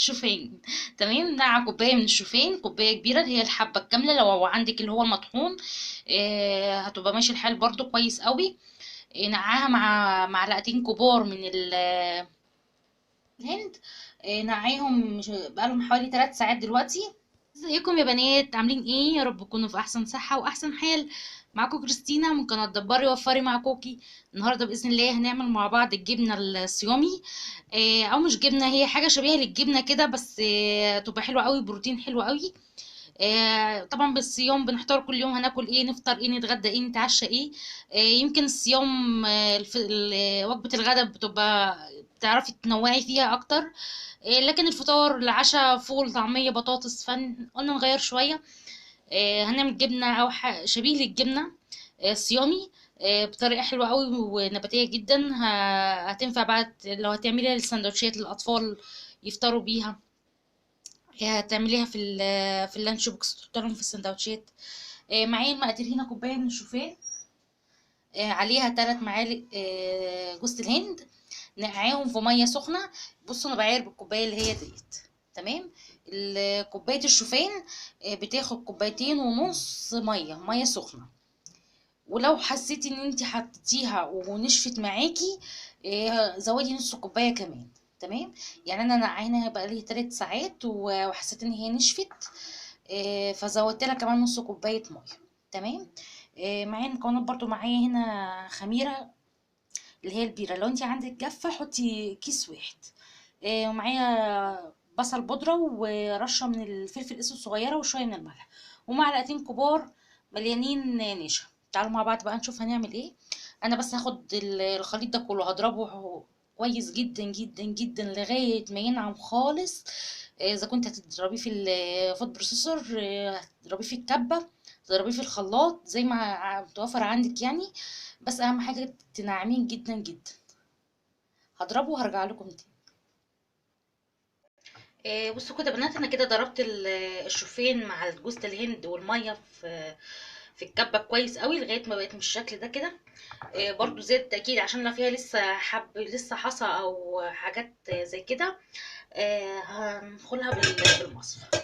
شوفان. تمام، نقع كوباية من الشوفان، كوباية كبيرة اللي هي الحبة الكاملة. لو عندك اللي هو المطحون هتبقى ماشي الحال برضو كويس قوي. نقعها مع معلقتين كبار من الهند. نقعيهم بقالهم حوالي 3 ساعات دلوقتي. ازيكم يا بنات، عاملين ايه؟ يا رب تكونوا في احسن صحة واحسن حال. معاكم كريستينا من قناة دبري وفري مع كوكي. النهارده باذن الله هنعمل مع بعض الجبنة الصيامي، او مش جبنه، هي حاجة شبيهه للجبنه كده، بس تبقى حلوة قوي، بروتين حلو قوي. طبعا بالصيام بنحتار كل يوم هناكل ايه، نفطر ايه، نتغدى ايه، نتعشى ايه. يمكن الصيام وجبة الغداء بتبقى بتعرفي تنوعي فيها اكتر، لكن الفطار العشاء فول طعميه بطاطس، فقلنا نغير شوية. هنعمل جبنه او شبيه للجبنه صيامي، بطريقة حلوة قوي ونباتيه جدا. هتنفع بقى لو هتعمليها للسندوتشات للاطفال يفطروا بيها، هتعمليها في ال lunch box، تحطهم في السندوتشات. معايا المقادير هنا: كوباية من الشوفان، عليها 3 معالق جوز الهند، نقعاهم في مية سخنة. بصوا انا بعاير بالكوبايه اللي هي ديت، تمام. كوباية الشوفان بتاخد 2.5 كوباية مية سخنة. ولو حسيتي ان انت حطيتيها ونشفت معاكي، زودي نص كوباية كمان، تمام. يعني انا نقعينها بقى لي 3 ساعات وحسيت ان هي نشفت، فزودت لها كمان نص كوباية مية، تمام. معايا المكونات برضو، معايا هنا خميره اللي هي البيره، لو انت عندك جافة حطي كيس واحد. ومعايا بصل بودره ورشه من الفلفل الاسود صغيرة وشوية من الملح، ومعلقتين كبار مليانين نشا. تعالوا مع بعض بقى نشوف هنعمل ايه. انا بس هاخد الخليط ده كله هضربه كويس جدا جدا جدا لغاية ما ينعم خالص. اذا كنت هتضربيه في ال food processor، هتضربيه في الكبه، تضربيه في الخلاط، زي ما متوفر عندك يعني، بس اهم حاجة تنعميه جدا جدا. هضربه وهرجع لكم تاني. بصوا كده يا بنات، انا كده ضربت الشوفان مع جوز الهند والمية في الكبه كويس قوي لغاية ما بقت بالشكل ده كده. برضو زاد تاكيد عشان لو فيها لسه حب، لسه حصى او حاجات زي كده، هنخلها بالمصفى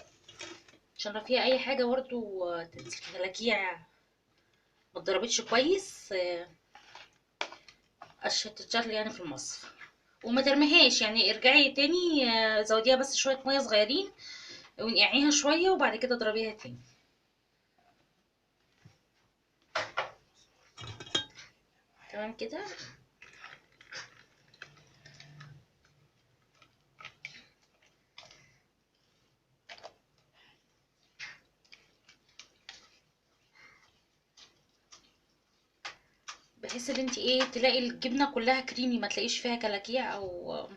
عشان لو فيها اي حاجة برضو تنزل. كلاكيع ما اتضربتش كويس، عشان تتشال يعني في المصفى. وما ترميهاش يعني، ارجعي تاني، زوديها بس شوية مية صغيرين ونقعيها شوية وبعد كده اضربيها تاني. تمام كده. بحيث ان انت تلاقي الجبنة كلها كريمي، ما تلاقيش فيها كلاكيع او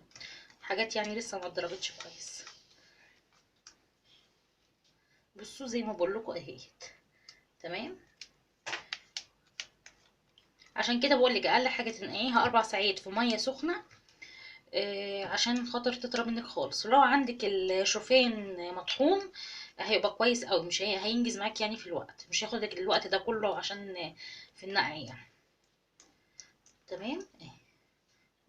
حاجات يعني لسه ما اتضربتش كويس. بصوا زي ما بقول لكم اهيت، تمام. عشان كده بقول لك اقل حاجة تنقعيها 4 ساعات في مية سخنة، عشان خاطر تطرى منك خالص. ولو عندك الشوفان مطحون هيبقى كويس قوي، مش هينجز معاك يعني في الوقت، مش هياخد لك الوقت ده كله عشان في النقع يعني. تمام.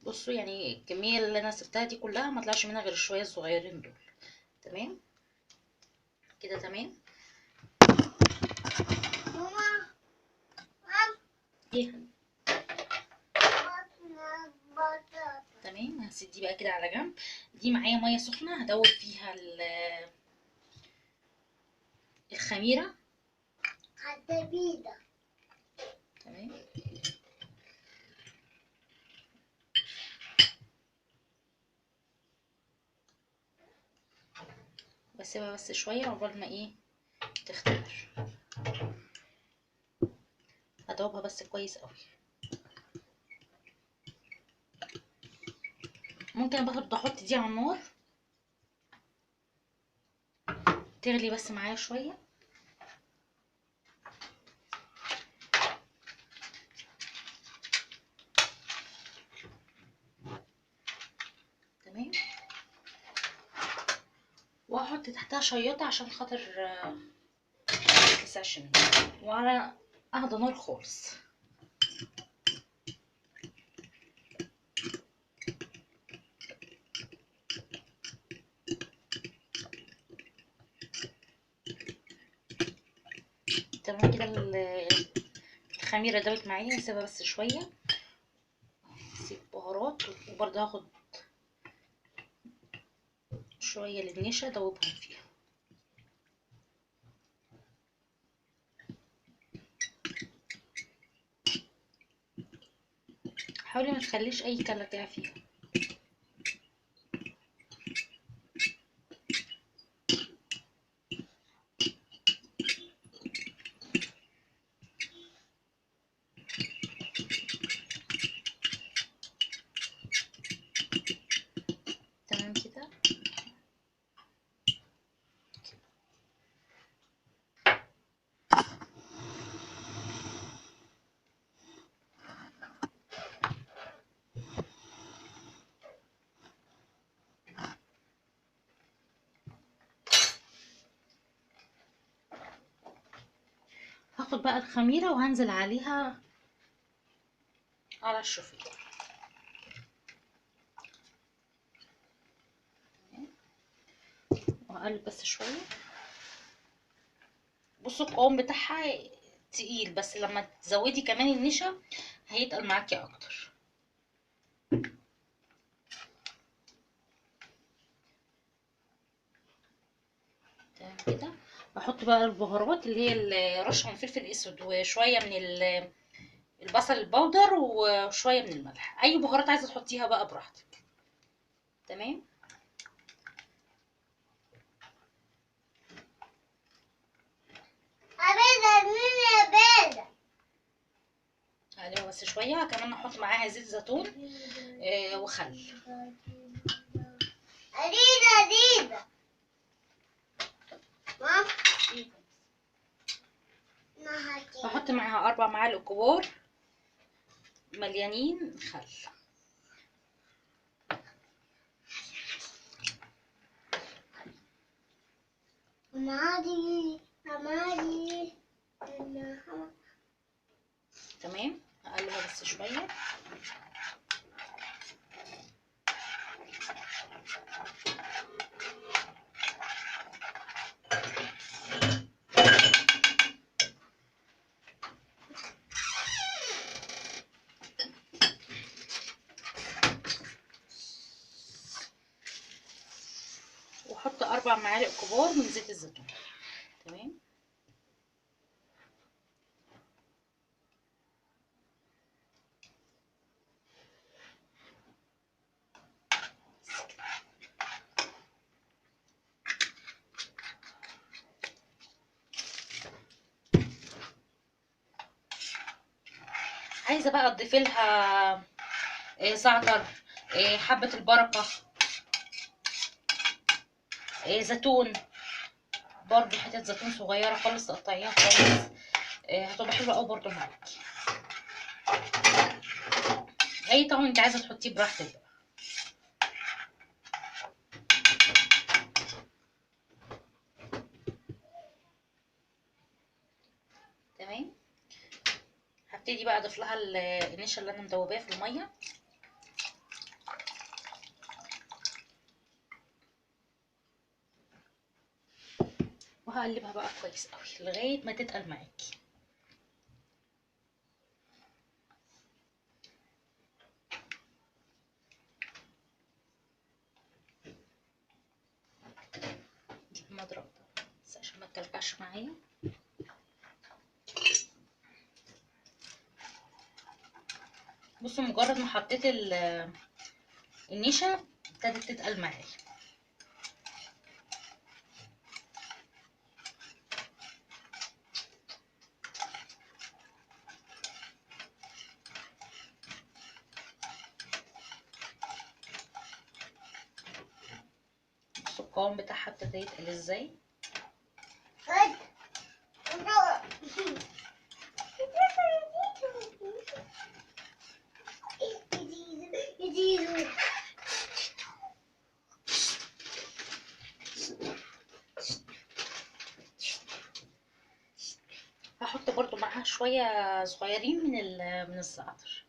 بصوا يعني الكمية اللي انا سبتها دي كلها ما طلعش منها غير شوية الصغيرين دول. تمام كده. تمام. ايه تمام. هسيب دي بقى كده على جنب. دي معايا مية سخنة هدوب فيها الخميره. تمام. بسيبها بس شوية عقبال ما تختمر. هدوبها بس كويس قوي. ممكن برضه احط دي على النار تغلي بس معايا شوية. تمام. واحط تحتها شياطه عشان خاطر ما تلسعش مني، وعلى اهدى نار خالص. تمام كده. الخميره دابت معايا، هسيبها بس شوية، هسيب بهارات، وبرده هاخد شوية للنشا ادوبهم فيها. حاولي ما تخليش اي كلاكيع فيها. تمام كده. هاخد بقى الخميرة وهنزل عليها على الشوفان. وهقلب بس شوية. بصوا القوام بتاعها تقيل، بس لما تزودي كمان النشا هيتقل معاكي اكتر. تمام كده. بحط بقى البهارات اللي هي رشه من فلفل اسود وشوية من البصل البودر وشوية من الملح. اي بهارات عايزه تحطيها بقى براحتك. تمام. هقلبها بس شوية. كمان احط معاها زيت زيتون وخل. هحط معاها 4 معالق كبار مليانين خل. تمام. هقلبها بس شوية. واحط 4 معالق كبار من زيت الزيتون. تمام. عايزه بقى اضيف لها زعتر، حبه البركة، زيتون برضو، حتة زيتون صغيرة خالص تقطعيها خالص، هتبقى حلوة قوي برضو معاكي. اي طعم انت عايزه تحطيه براحتك بقى. تمام. هبتدي بقى اضيف لها النشا اللي انا مدوباها في المية. وهقلبها بقى كويس قوي لغاية ما تتقل معاكي. دي المضرب ده بس عشان ما تكلكعش معايا. بصوا مجرد ما حطيت النشا ابتدت تتقل معايا. بصوا القوام بتاعها ابتدى يتقل ازاي. هحط برضو معاها شوية صغيرين من الزعتر،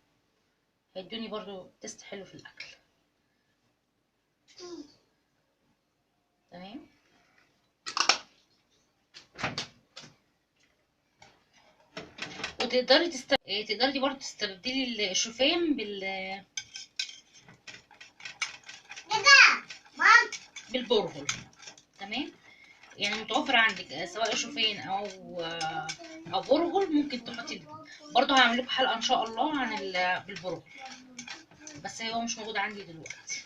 هيدوني برضو تيست حلو في الاكل. تمام. وتقدري تقدري برضو تستبدلي الشوفان بالبرغل. تمام، يعني متوفر عندك سواء شوفان او برغل، ممكن تحطي الاثنين. برضو هعمل لكم حلقة ان شاء الله عن بالبرغل، بس هو مش موجود عندي دلوقتي.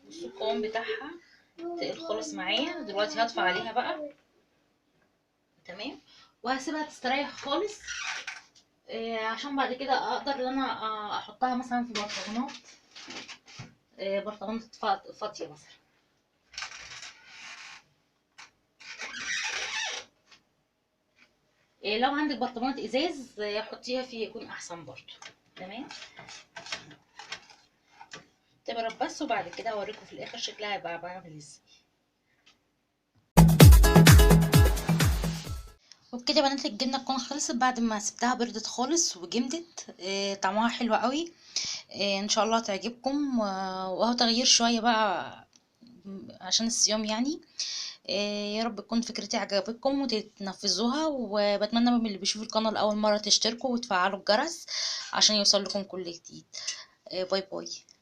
بصوا القوام بتاعها تقل خالص معايا دلوقتي. هطفي عليها بقى. تمام، وهسيبها تستريح خالص عشان بعد كده اقدر ان انا احطها مثلا في برطمانات، برطمانات فاضية مثلا. لو عندك برطمانات ازاز حطيها فيه يكون احسن برضو. تمام، تبرد بس، وبعد كده هوريكم في الاخر شكلها هيبقى عامل ازاي. وبكده يا بنات الجبنة تكون خلصت بعد ما سبتها بردت خالص وجمدت. طعمها حلو قوي، ان شاء الله تعجبكم. وهو تغيير شوية بقى عشان الصيام يعني. يا رب تكون فكرتي عجبتكم وتتنفذوها، وبتمنى من اللي بيشوف القناة لاول مرة تشتركوا وتفعلوا الجرس عشان يوصل لكم كل جديد. bye bye.